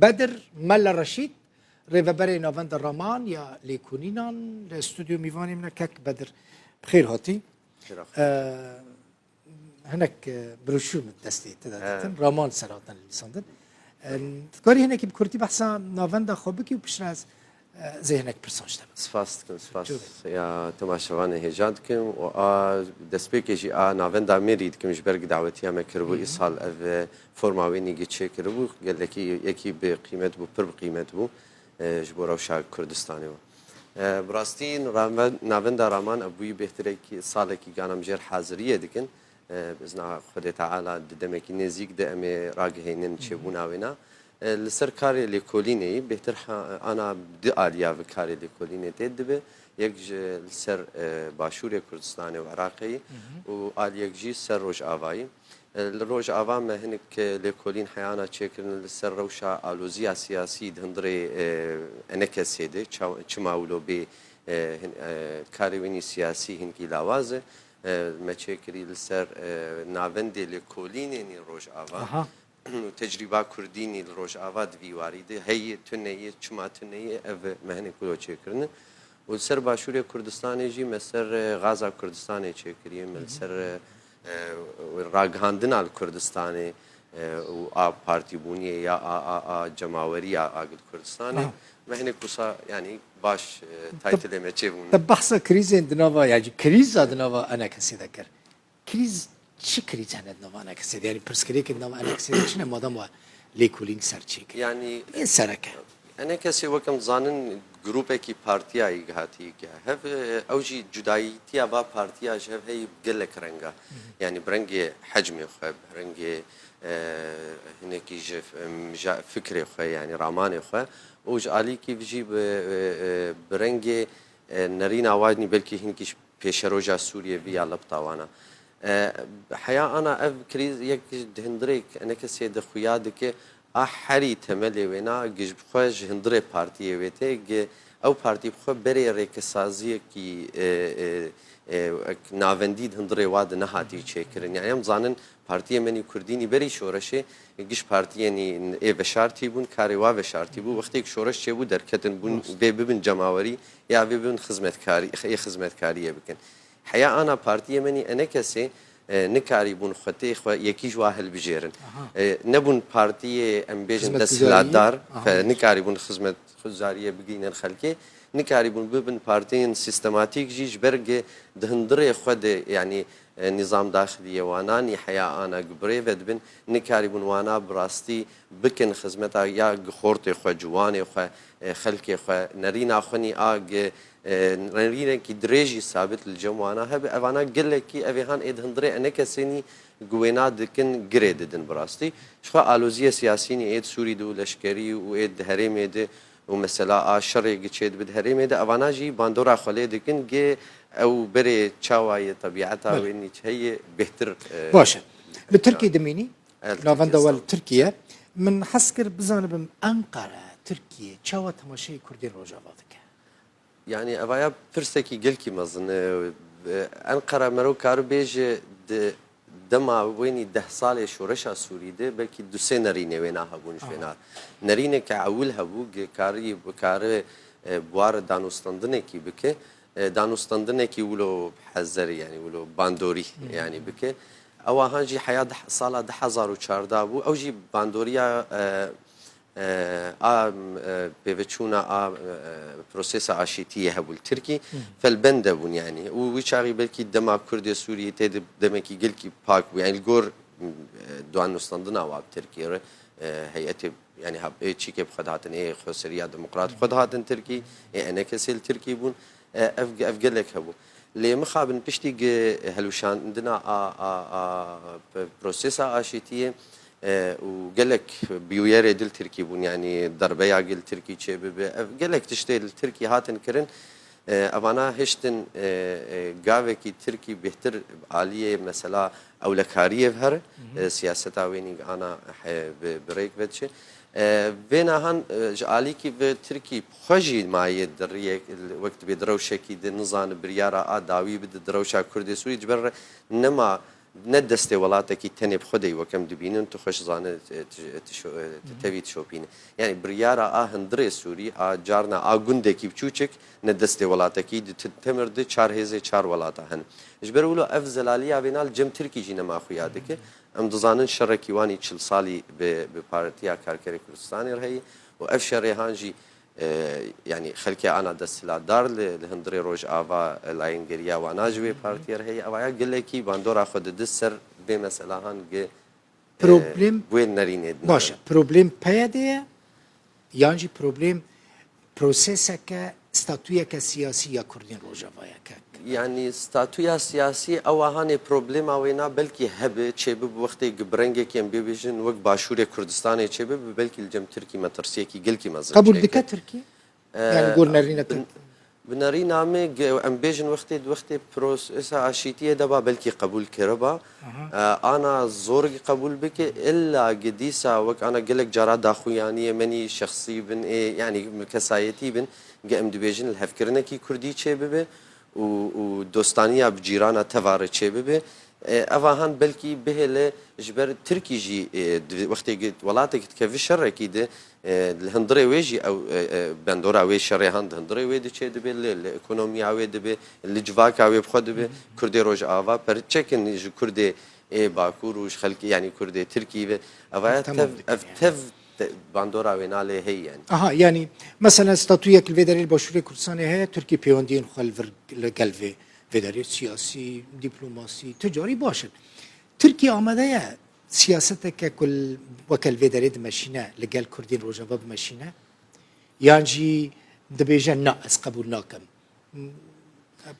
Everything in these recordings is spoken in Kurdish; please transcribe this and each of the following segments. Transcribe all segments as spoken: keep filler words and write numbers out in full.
Bedir Mele Reşîd, rêveberê Navenda Raman ya Lêkolînan, li stûdyo mîvanê min e. Kek Bedir, bi xêr hatî. Xêr hatî. Ee, hinek, e, broşûr min destê te de ditin. Raman ser hatine nivîsandin. Ee, dikarî hinekî bi kurtî behsa navenda xwe bikî û piştre ez, e, zê hinek pirsan ji te bikim. Spas dikim, spas. Çû be. Ya temaşevanê hêja dikim û a destpêkê jî a navenda mêrî dikim ji ber ku dawetiya me kiribû, Hı hı. îsal ev, e, forma wê nî çêkiribû, gelekî yekî bi qîmet bû, pir bi qîmet bû, e, ji bo rewşa Kurdistanê we. E, bi rastî ramen-, navenda Raman ev bûyî bêhtirekî salekî gana em jêr haziriyê dikin. E, bi izna Xwedê Teala di demekî nêzîk de em ê ragiheynin Hı hı. çêbûna wêna. E, li ser karê lêkolînê yî bêhtir ha-, ana di aliya vi karê lêkolînê tê dibe. Yek ji li ser, e, başûrê Kurdistanê û Iraqê yî Hı hı. û aliyek jî ser Rojavayî. E, li Rojava me hinek, e, lêkolîn heyana çêkirin li ser rewşa aloziya siyasî di hundirê, e, enekesê de, ça-, çima wilo bê, e, hin-, e, karê wînî siyasî hinkî lawaz e. E, me çêkirî li ser, e, navendê lêkolînê nî Rojava. Aha. Û tecrîba kurdî nî li Rojava di vî warî de heye, tune ye, çima tune ye, ev me hinek wilo çêkirine. Û li ser başûrê Kurdistanê jî me ser, e, Gaza Kurdistanê çêkiriye, me li ser, e, e, ragihandina li Kurdistanê, e, û a partîbûniyê ya a, a, a cemawerî ya a gil Kurdistanê. Aha. Me hinek wisa, yanî baş, e, Te, taytilê me çêbûn. Te behsa krîzên di nava, ya jî krîza di nava enekesê de kir. Krîz, çi krîz hene di nava enekesê de? Yanî pirsgirêkên di nava enekesê de çi ne madem we lêkolîn ser çêkir? Yanî Ê sereke. Enekesê wek em dizanin grûpekî partiyayî hatî ke hev, e, ew jî cudayîtiya va partiya ji hev heyî gelek renga. Hı hı. Yanî bi rengê hecmê xwe, bi rengê, e, hinekî ji f-, em, ja-, fikrê xwe, yanî ramanê xwe. Û ji alîkî jî bi, e, e, bi rengê, e, nerîna wan nî belkî hinkî ji pêşeroja Sûriyê vî ya lebta wan a. E, heya ana ev krîz yek di hundirê enekesê de xuya dike, a herî temelê wêna gi ji xwe ji hundirê partiyê wê tê, gi ew partî bi xwe berê rêkesaziyekî, e, e, e, ek navendî di hundirê wa de nehatî çêkirin. Yani em zanin partiyê me nî kurdî nî berî şoreşê giş partiyê nî ê veşartî bûn, karê wa veşartî bû. Wextê ku şoreş çêbû derketin bûn, Rast. vê bibin cemawerî ya vê bibin xizmetkarî, ê xizmetkariyê bikin. Heya ana partiyê me nî enekesê, e, nikarîbûn xwe tê xwe yekî ji wa hilbijêrin. Aha. E, nebûn partiyê em bêjin Xizmetguzariyê? desthilatdar, Aha. fe-, nikarîbûn xizmetguzariyê bigihînin xelkê, nikarîbûn bibin partiyên sîstematîk jî ji ber gi di hundirê xwe de, yanî, e, nîzam daxiliyê wana nî heya ana gi birê vedibin, nikarîbûn wana bi rastî bikin xizmeta ya gi xortê xwe, ciwanê xwe, e, xelkê xwe, nerîna xwe nî a gi e, nerînekî dirêjî sabit li cem wana hebe, evana gelekî evê han ê di hundirê enekesê nî guwêna dikin, girê didin bi rastî. Ji xwe aloziyê siyasî nî ê di Sûrî de û leşkerî û ê di herêmê de û mesela a şerê gi çê dibe di herêmê de, evana jî bandora xwe lê dikin, gi ew berê çawa ye, tebîeta Belê. wê nî heye bêhtir, e, Baş e. Li Tirkiyê dimînî? Evet, Navenda we Tirkistan. li Tirkiye. Min hez kir bizanibim Enqere, Tirkiye çawa temaşeyê Kurdên Rojava dike? Yani, evaya pirsekî gelkî mezin e. Enqera mero kari bêje di dema wênî deh salê şoreşa Sûrî de belkî du sê nerînê wêna hebûn ji Aha. wêna. Nerîneke ewil hebû, ge karî, kari, e, buar danûstendinekî bike. E, danûstendinekî wilo hezerî, yani wilo bandorî, Hı hı. yani bike. Ewa han jî heya deh, sala du hezar û çardeh bû. Ew jî bandoriya, e, e, a, e, pêveçûna a, e, prosesa aşîtiyê hebû li Tirkî, Hı. felbend de bûn yani. Û wî çaxî belkî dema Kurdê Sûriyê tê de demekî gelkî pak bû. Yani li gor, e, danûstendina wa bi Tirkî re, e, heyetê, yani hab-, ê çîkê bi xwe dihatin, ê Xweseriya Demokrat bi xwe dihatin Tirkî, ê enekesê li Tirkî bûn. E, ev, ev gelek hebû. Lê mixabin piştî gi helwişandina a, a, a, p-, prosesa aşîtiyê, e, û gelek bûyerê dil Tirkî bûn, yanî derbeya gil Tirkî çêbibe. Ev gelek tiştê li Tirkî hatin kirin. E, evana hiştin, e, e, gavekî Tirkî bêhtir aliyê mesela ewlekariyê ve here, Hı hı. e, siyaseta wê nî ana, e, bi, bi rêk ve diçe. E, vê nahan, e, ji alîkî ve Tirkî xwe jî mayê di riyek, wek dibê di rewşekî de nizane biryara a dawî bide di rewşa Kurdê Sûrî, ji ber re nema ne destê welatekî tenê bi xwe de ye, wek em dibînin, tu xweş zane, e, ti, ti şo-, e, ti tevî dişopîne. Yanî biryara a hundirê Sûrî, a carna a gundekî biçûçik, ne destê welatekî, di ti-, temir di çar hêzê çar welata hene. Ji ber wilo ev zelaliya vêna li cem Tirkî jî nema xuya dike. Em dizanin şerekî wan î çil salî bi, bi Partiya Karkerê Kurdistanê re heye û ev şerê han jî, e, yanî xelkê ana desthilatdar li, li hundirê Rojava, e, layengeriya wana ji wê partiyê re heye. Ev aya gelekî bandora xwe didi ser vê mesela han gi, e, Problem wê nerînê dinere. Baş e. Problem P Y D ye, yan jî problem proseseke, statuyeke siyasî ya Kurdên Rojava ye kek? Yanî statuya siyasî ew a hanê problema wêna belkî hebe, çêbibe wextê gi bi rengekî em bê bêjin wek Başûrê Kurdistanê çêbibe, belkî li cem Tirkî metirsiyekî gelkî mezin çêke. Qebûl dike Tirkî? E, yanî gor nerîna bi, Tirkî? Bi nerîna me ge-, em bêjin wextê, wextê prosesa aşîtiyê de ba belkî qebûl kiriba. Aha. E, ana zor qebûl bike, illa gi dîsa wek ana gelek cara daxuyaniyê menî şexsî bin, ê, yanî kesayetî bin, ge em dibêjin li hevkirinekî kurdî çêbibe û, û dostaniya bi cîrana teva re çêbibe. E, eva han belkî bihêle ji ber Tirkî jî, e, di wextê ge-, welatek dikeve şerekî de, e, li hundirê wê jî ew, e, e, bandora wê şerê han di hundirê wê de çêdibe, li, li ekonomiya wê dibe, li civaka wê bi xwe dibe. Kurdê Rojava perçekin ji Kurdê ê Bakur û ji xelkê, yanî Kurdê Tirkî ve. Ev aya tev, ev tev te-, bandora wê nalê heye yanî. Aha, yanî mesela statuyek li vê derê li Başûrê Kurdistanê heye, Tirkî peywendiyên xwe li vir, li gel vê, vê derê siyasî, dîplomasî, ticarî baş in. Tirkî amade ye siyaseteke ku li, weke li vê derê dimeşîne, li gel Kurdên Rojava bimeşîne? Yan jî dibêje, na, ez qebûl nakim.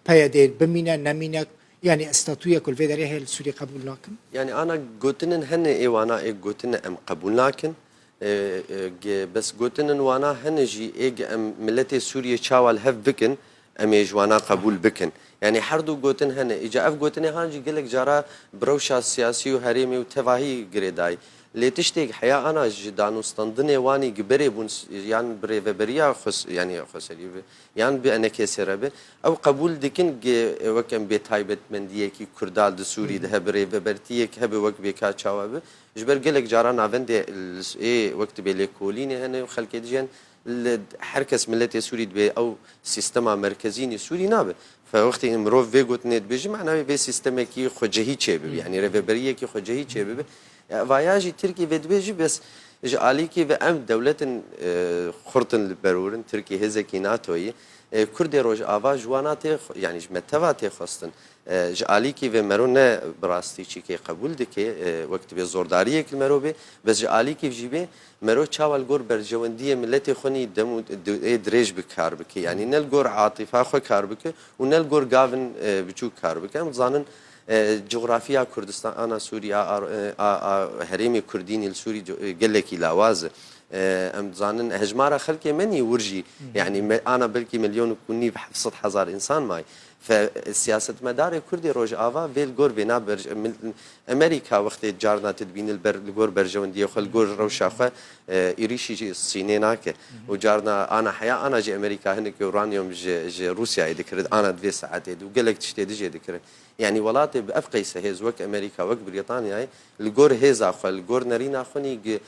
P Y D bimîne, nemîne, yanî statûyek ku li vê derê heye li Sûriyê qebûl nakin? Yanî ana gotinên hene ê wana ê gotine em qebûl nakin. E, e, ge-, bes gotinên wana hene jî ê ge em miletê Sûriyê çawa li hev bikin, em ê ji wana qebûl bikin. Yanî her du gotin hene. Îca ev gotinê han jî gelek cara bi rewşa siyasî û herêmê û tevahî girêdayî. Lê tiştê heya ana ji danûstandinê wanî gi berê bûn s-, yan bi rêveberiya xwe s-, yanî xweserî bi, yan bi enekesê re bi, ew qebûl dikin ge wek em bê taybetmendiyekî Kurda di Sûrî de hebe, rêvebertiyek hebe wek bê ka çawa bi. Ji ber gelek cara navendê li s-, ê wek dibê lêkolînê hene û xelkê dijî yên li her kes miletê Sûrî dibê ew sîstema merkezînî Sûrî nabe. Fe wextê mirov vê gotinê dibêjî, mena wê vê sîstemekî xwecihî çêbibe, yanî rêveberiyekî xwecihî çêbibe. Vaya jî Tirkî vê dibêjî, bes ji alîkî ve em dewletin, e, xurt in li berûr in, Tirkî hêzekî natoyî, e, Kurdê Rojava ji wana tê xwe-, yanî ji me teva tê xwestin. E, ji alîkî ve mero ne bi rastî çîkê qebûl dike, e, wek dibê zordariyek li mero bê, bes ji alîkî jî bê, mero çawa li gor berjewendiyê miletê xwe nî dem û di-, ê dirêj bi kar bike. Yanî ne li gor atifa xwe kar bike û ne li gor gavin, e, biçûk kar bike. Em dizanin, e, coxrafiya Kurdistan, ana Sûrî, a, a, a, a herêmê Kurdî nî li Sûrî co-, e, gelekî lawaz e. E, em dizanin hejmara xelkê me nî wir jî, yanî me, ana belkî milyon û nîv, heft sed hezar însan may. Fe, siyasetmedarê Kurdê Rojava vê li gor vêna ber-, mil-, Amerîka wextê carna tu dibînî li ber, li gor berjewendiyê xwe, li gor rewşa xwe, e, êrîşî jî sînê nake. Û carna ana heya ana jî Amerîka hinek uranyum ji, ji Rûsyayê dikirin, ana di vê saetê de û gelek tiştê dijê dikirin. Yanî welatê bi ev qeyse hêz wek Amerîka, wek Brîtanyayê li gor hêza xwe, li gor nerîna xwe nî gi-,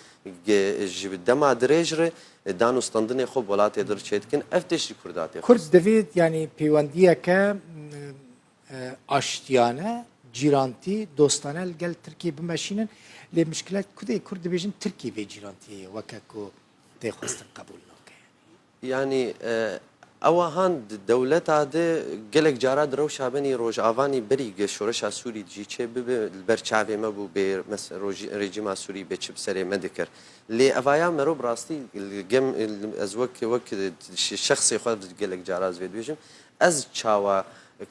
gi-, ji dema dirêj re danûstandinê xwe bi welatê dir çêdikin. Ev tişt ji Kurda tê. Kurd divê, yanî, peywendiyeke, e, aştiyane, cîrantî, dostane li gel Tirkiyê bimeşînin. Lê mişkilet ku de Kurd dibêjin Tirkiyê vê cîrantiyê weke ku tê xwestin qebûl nake. Yanî, e, ewa han di dewleta de gelek cara di rewşa benî Rojavanî berî ge şoreşa Sûrî jî çê bibe, li ber çavê me bû bê mes-, rojî-, rejîma Sûrî bê çi bi serê me dikir. Lê evaya mero bi rastî li gem, ez wek, wek şi-, şexsê xwe gelek cara ez vê dibêjim. Ez çawa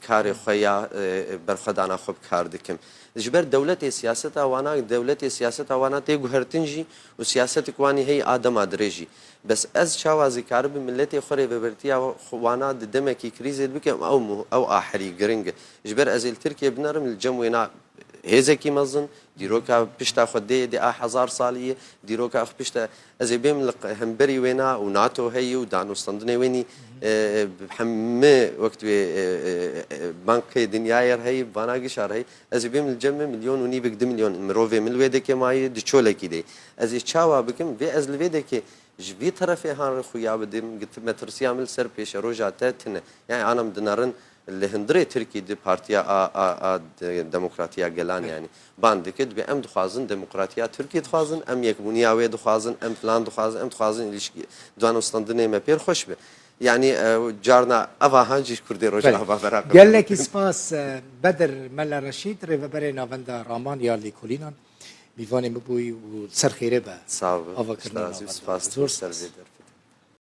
karê xwe ya, e, berxwedana xwe bi kar dikim? Ji ber dewletê siyaseta wana, dewletê siyaseta wana tê guhertin jî û siyasetik wanî heyî a dema dirêj jî. Bes ez çawa zî karibim miletê xwe rêvebertiya xwe wana di demekî krîzê bikim, ew muh-, ew a herî giring e. Ji ber ez ê li Tirkiyê binerim, li cem wêna hêzekî mezin, dîroka pişta xwe dê, dê a hezar salî ye, dîroka xwe pişta, ez ê bêm li q-, hemberî wêna û NATO heyî û danûstandinê wênî, e, hemî wek tu wê, e, e, e, bankê dinyayê re heyî, vana gişa re heyî, ez ê bêm li cem me milyon û nîvik, du milyon mirovê min li wê dekê mayî, di çolekî de. Ez ê çawa bikim? Vê ez li vê dekê ji vî terefê han re xuya bidim, git-, metirsiya min li ser pêşeroja te tine. Yani ana min dinerin li hundirê Tirkî di Partiya a, a, a de-, Demokratiya Gelan, yani ban dike, dibê em dixwazin demokratiya Tirkî dixwazin, em yekbûniya wê dixwazin, em filan dixwazin, em dixwazin ilişkî danûstandinê me pêr xweş be. Yani, e, carna eva han jî Kurdê Rojava bera qebûl. Gelekî spas, e, Bedir Mela Reşîd, rêveberê Navenda Raman ya Lêkolînan, mîvanê min bûyî û ser xêrê be. Sağ ol. Avakirina navenda. Spas, zor spas. Ser vê der.